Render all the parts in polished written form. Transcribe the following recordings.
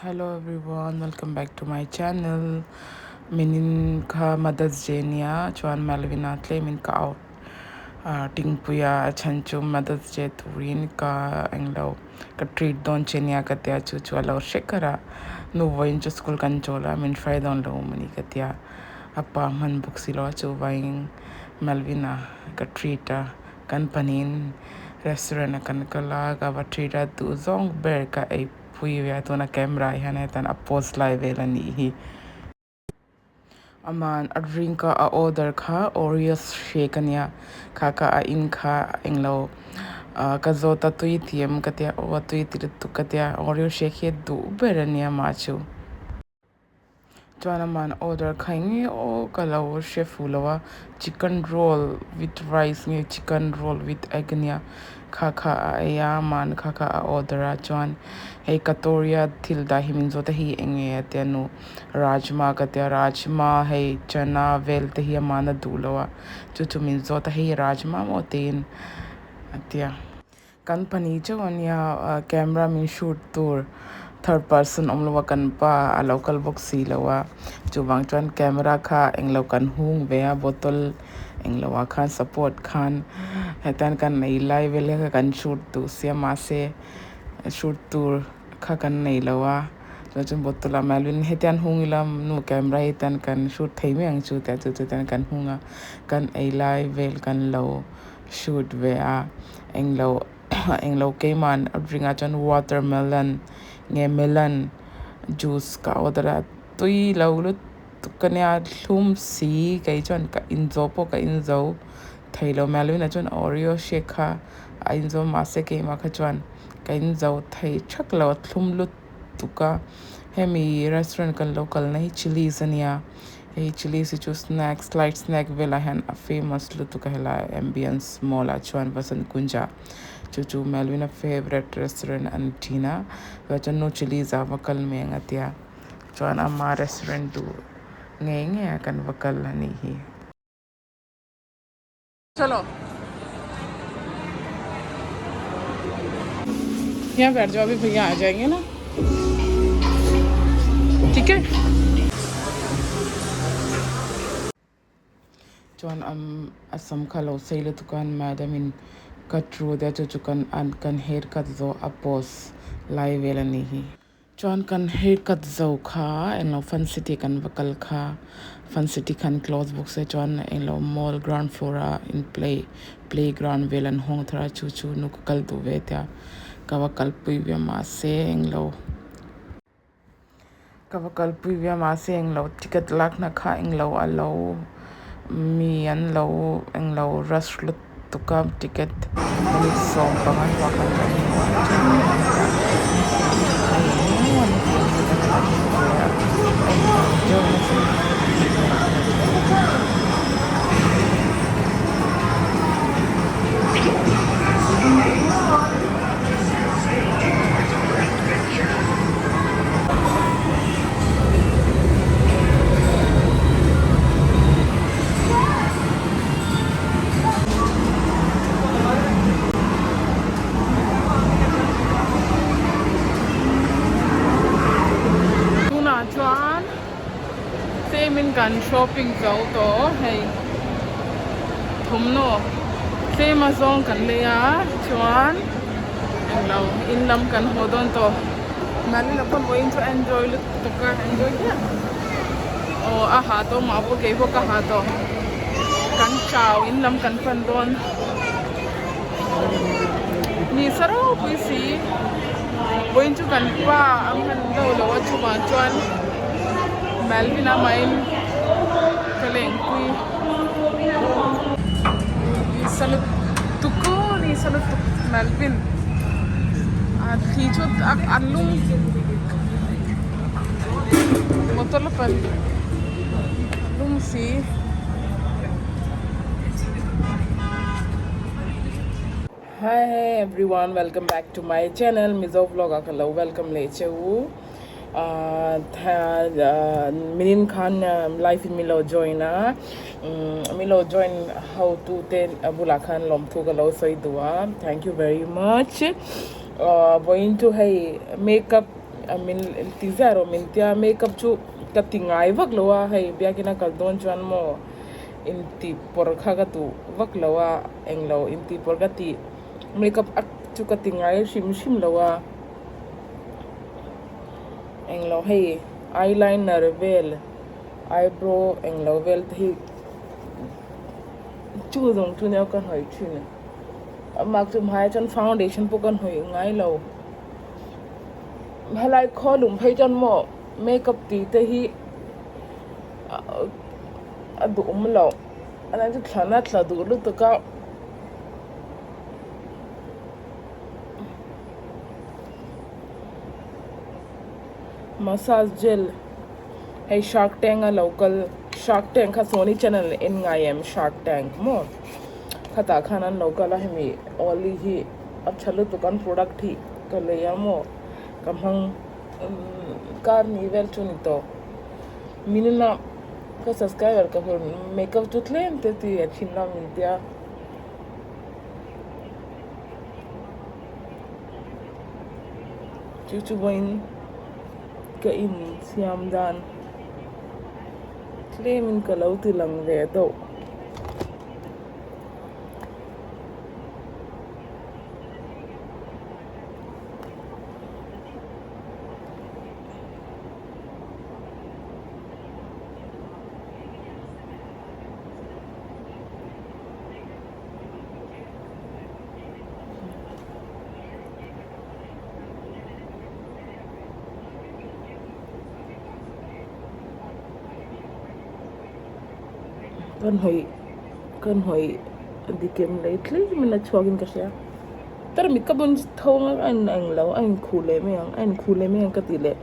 Hello everyone, welcome back to my channel. Minin kha Mother's Day nia chuan Melvina tlemin ka out tingpuia a chhan chu Mother's Day turin ka englo ka treat dawn che nia ka tia chu chu a lo hre kar a nu vawiin chu school kan chawl a min hruai dawn lo mawni ka tia a pa hman bawk si lo a chuvangin Melvina ka treat a kan panin restaurant ah kan kal a ka va treat a duhzawng ber ka ei Pui ve a tuna camera ah hian hetan a post lai vel a nih hi. Aman a drink a a order kha Oreo shake a nia kha kha a in kha englo ah ka zawt a tui ti em ka tia aw a tui ti lutuk ka tia Oreo shake hi a duh ber a nia mah chu. Chuan aman order kha eng nge aw ka lo hre fuh lo a chicken roll with rice nge chicken roll with egg ania kha kha a ei a aman kha kha a order a chuan hei katori a thil dah hi min zawt a hei eng nge a tia nu rajma ka tia rajma hei chana vel te hi aman a duh lo a chu chu min zawt a hei rajma maw tiin a tia. Kan pahnih chauh a nia camera min shoot tur third person awm lo a kan pa a lo kal bawk si lo a chuvang chuan camera kha englo kan hung ve a bottle englo ah khan support khan hetan kan nei lai vel kha kan shoot duh sia mahse shoot tur kha kan nei lo a chuan chuan bottle ah Melvin hetiang hung ila nu camera hi tan kan shoot thei mai ang chu tih a chu chu tan kan hung a kan ei lai vel kan lo. Shoot ve a englo englo keiman a ringah chuan watermelon nge melon juice ka order a tui lo lutuk a nia thlum si kei chuan ka in zawh pawh ka in zo thei lo Melvin-a chuan oreo shake kha a in zo mahse keimah kha chuan ka in zo thei thak lo a thlum lutuk a hemi restaurant kan lo kalna hi chillies a nia. Hei chillies hi chu snacks light snack velah hian a famous lutuk a helai ambience mall ah chuan Vasant Kunj ah chu chu Melvin a favourite restaurant a ni thin a chuan nu chillies ah va kal mai ang a tia chuan ama restaurant duh ngei ngei a kan va kal a nih hi. चलो यहाँ बैठ जाओ अभी भैया आ जाएंगे ना ठीक है Chuan am a sam kha lo sei lutuk a madam in cut ru tia chu chu kan an kan hair cut zawh a pose lai vel a nih hi. Chuan kan haircut zo kha englo fun city kan va kal kha fun city khan close bawk se chuan englo mall ground floor a in play playground vel an hawng thar a chu chu nu ka kal duh ve tia ka va kalpui ve mahse englo ka va kalpui ve mahse englo ticket lakna kha englo a lo mi an lo englo rush lut. Tuka ticket minute 15 hnuah khan kan hmu a chuan Tunah chuan tlem in kan shopping zo tawh hei thawmhnaw tlem a zawng kan lei a chuan englo in lam kan haw dawn tawh mahni lam pawh vawiin chu a enjoy lutuk a enjoy hian aw a ha tawh mah pawh kei pawh ka ha tawh kan chau in lam kan pan dawn ni sa ropui si vawiin chu kan pa ang han do lo a chungah chuan Melvin a mahin ka lengpui ni sa lutuk aw ni sa lutuk Melvin a thli chu a lum. Motor la pan lum si. Hi everyone welcome back to my channel Mizo vlog ah ka lo welcome leh che u minin khan live in min lo join a min lo join ho tu te bulah khan lawmthu ka lo sawi duh a thank you very much vawiin chu hei makeup. min ti ziah rawh min tia makeup chu ka ti ngai vak lo a hei biakina kal dawn chuan maw inti pawr kha ka duh vak lo a englo inti pawr ka tih makeup a chu ka ti ngai hrim hrim lo a englo hei eyeliner vel eyebrow englo vel te hi chu zawng chu nia ka hnawih thin amah chu hmaiah chuan foundation pawh ka hnawih ngai lo helai khaw lum phei chuan maw makeup tih te hi a duhawm loh a lai chu thlan a tla duh lutuk a. Massage gel hei shark tank a lo kal shark tank kha sony channel en ngai em shark tank maw khatah khan an lo kal a hemi oli hi a tha lutuk an product hi ka lei a maw ka hmang kar ni vel chu ni tawh minuna ka subscriber ka hur makeup chu tlem te ti a thin a min tia. Chu chu vawiin ka insiam dan tlemin ka lo ti lang ve deuh. Kan hawi kan hawi dikem leh tlemin a chhuak in ka hria tarmit ka bun tho ang a a englo a inkhuh leh mai ang a inkhuh leh mai ang ka tih leh.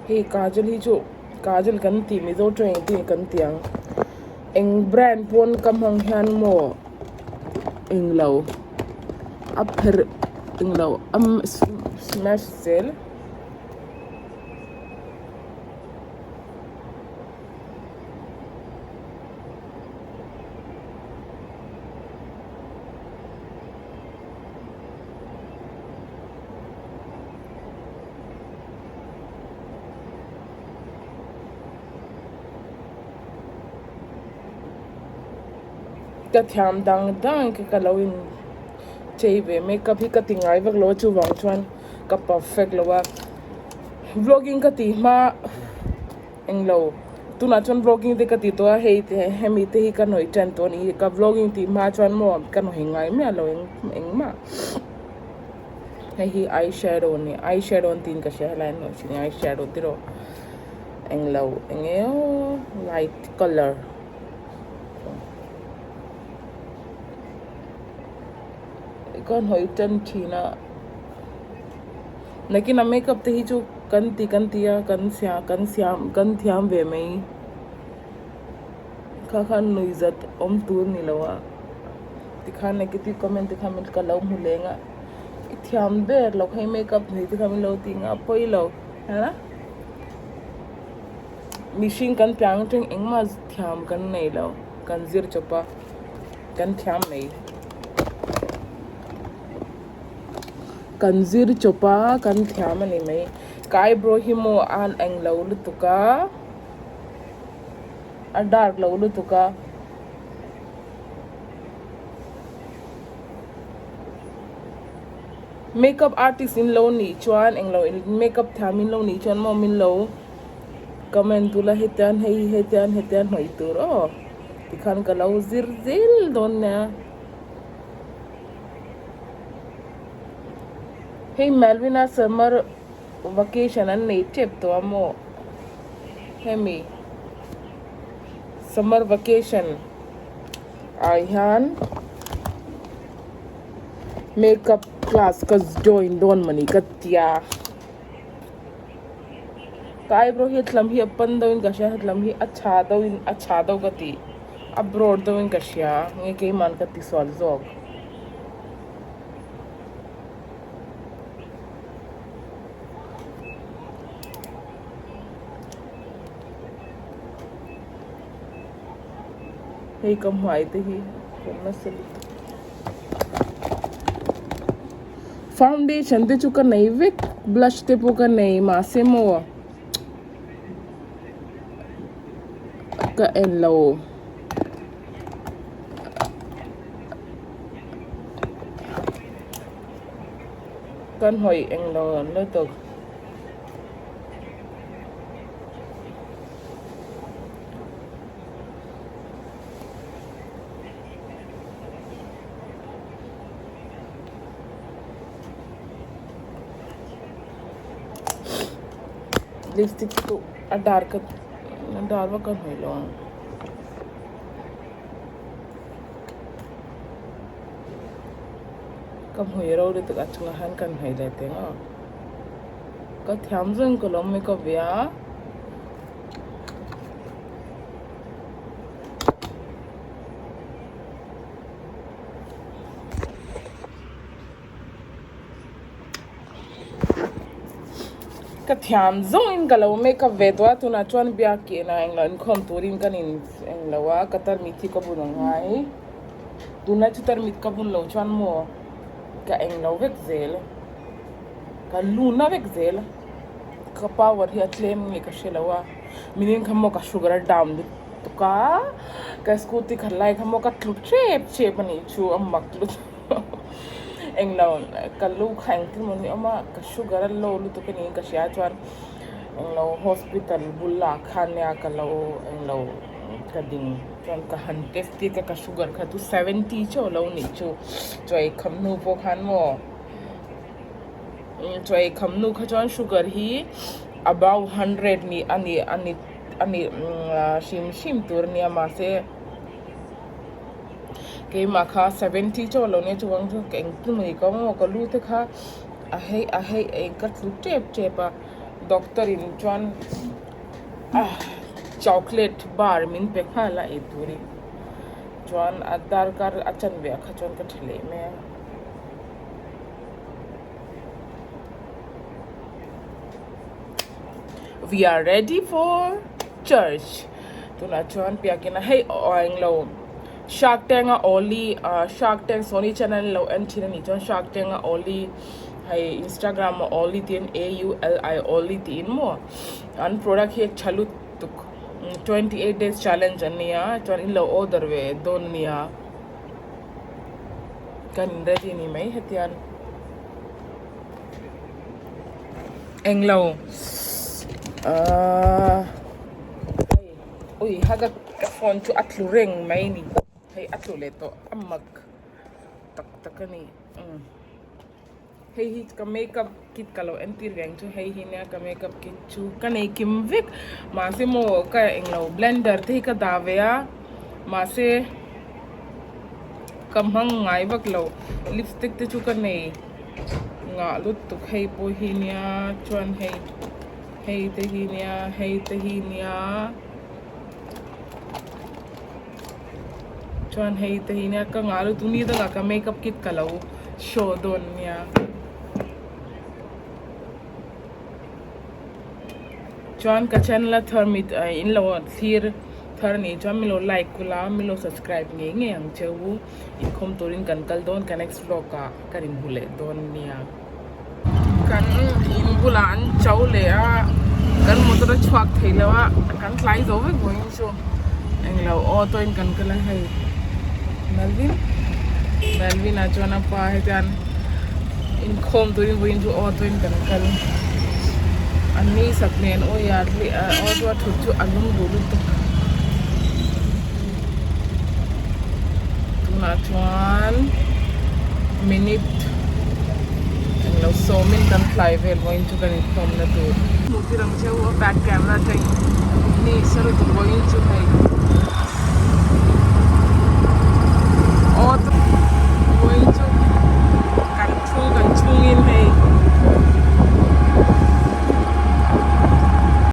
Hei kajal hi chu kajal kan tih mizo tawng engtin nge kan tih ang eng brand pawn ka hmang hian maw englo a pherh englo a smash zel. Ka thiam dang dang ka lo in chei ve makeup hi ka ti ngai vak lo a chuvang chuan ka perfect lo a vlogging ka tih hma englo tunah chuan vlogging te ka ti tawh a hei te hemi te hi ka hnawih tan tawh a ni ka vlogging tih hma chuan maw ka hnawih ngai miah lo engmah hei hi eyeshadow a ni eyeshadow an tiin ka hria helai an hnawih thin a eyeshadow te erawh englo eng nge aw light colour. Ka hnawih tan thin a nakinah makeup te hi chu kan ti kan ti a kan siam kan siam kan thiam ve mai kha khan nuih zat awm tur ni lo a tikhan negative comment te khan ka lo hmu leng a i thiam ber lo kha i makeup hmeh te kha min lo ti nga pawi lo hala mihring kan piang atang engmah thiam kan nei lo kan zir chawp a. Kan thiam mai. Kan zir chawp a, kan thiam a ni mai. Ka eyebrow hi maw a han eng lo lutuk a, a dark lo lutuk a. Makeup artist in lo nih chuan englo makeup thiam in lo nih chuan maw min lo comment ula hetiang hei hetiang hetiang hnawih tur aw. Tikhan ka lo zir zel dawn nia. Hei Melvin-a summer vacation an nei tep tawh a maw? Hemi summer vacation ah hian makeup class ka join dawn mawni ka tia. Ka eyebrow hi a lam hi a pan deuh in ka hria hetlam hi a tha deuh in a tha deuh ka ti a broad deuh in ka hria nge keimah ka ti sual zawk. Hei ka hmai te hi a awm nasa lutuk. Foundation te chu ka nei vek blush te pawh ka nei mahse maw ka en lo. Kan hawi eng lo lutuk. Lipstick chu a dark a dar vak a hnawih lo ang. Ka hmui ro lutuk a chungah hian kan hnawih leh teng a. Ka thiam zawng ka lo makeup ve a. Ka thiam zawngin ka lo makeup ve tawh a tunah chuan biakin ah englo inkhawm turin ka nin englo a ka tarmit hi ka bun angai tunlai chu tarmit ka bun loh chuan maw ka englo vek zel ka lun na vek zel ka power hi a tlem nge ka hre lo a minin kha maw ka sugar a down lutuk a ka scooty khat lai kha maw ka tlu tep tep a nih chu a mak lutuk englo ka lu kha engtin maw ni awm a ka sugar a low lutuk a niin ka hria chuan englo hospital bulah khan nia ka lo englo ka ding chuan ka han test tir a ka sugar kha chu 70 chauh a lo nih chu chaw ei kham hnu pawh khan maw. Chaw ei kham hnu kha chuan sugar hi above hundred nih a ni a ni a ni hrim hrim tur a nia mahse keimah kha seventy chauh a lo nia chuvang chu ka engtin mai ka awm a ka lu te kha a hei a hei eng ka tlu tep tep a doctor in chuan chocolate bar min pe nghal a ei turin chuan a darkar a chanve ah kha chuan ka tha leh mai a. We are ready for church tunah chuan biakin a hei aw englo shark tank a awli ah shark tank sony channel lo en thin anih chuan shark tank a awli hei instagram a awli tiin a u l i awli tiin maw an product hi a tha lutuk 28 days challenge an nia chuan in lo order ve dawn ania. Kan ready ni mai hetiang englo ahh hei ui haka ka phone chu a tlu reng mai ni hei a tlu leh tawh a mak tak tak a ni umm hei hi ka makeup kit ka lo entir reng chu hei hi nia ka makeup kit chu ka nei kim vek mahse maw ka englo blender te hi ka dah ve a mahse ka hmang ngai vak lo lipstick te chu ka nei ngah lutuk hei pawh hi nia chuan hei hei te hi nia hei te hi nia chuan hei te hi nia ka ngah lutuk ni dangah ka makeup kit ka lo show dawn nia. Chuan ka channel a thar mit in lo thlir thar anih chuan min lo like kula min lo subscribe ngei ngei ang che u inkhawm turin kan kal dawn ka next vlog ah ka rin hmu leh dawn nia. Kan in bulah an cho leh a kan motor a chhuak thei lo a kan tlai zo vek vawiin chu englo auto in kan kal a hei Melvin Melvin ah chuan a pa hetian inkhawm turin vawiin chu auto in kan kal an ni sak nen awi a auto a thut chu a lum duh lutuk tunah chuan minute englo sawmin kan tlai vel vawiin chu kan inkhawm na tur. Hmuh tir ang cheu a back camera atangin ni sa lutuk vawiin chu hei.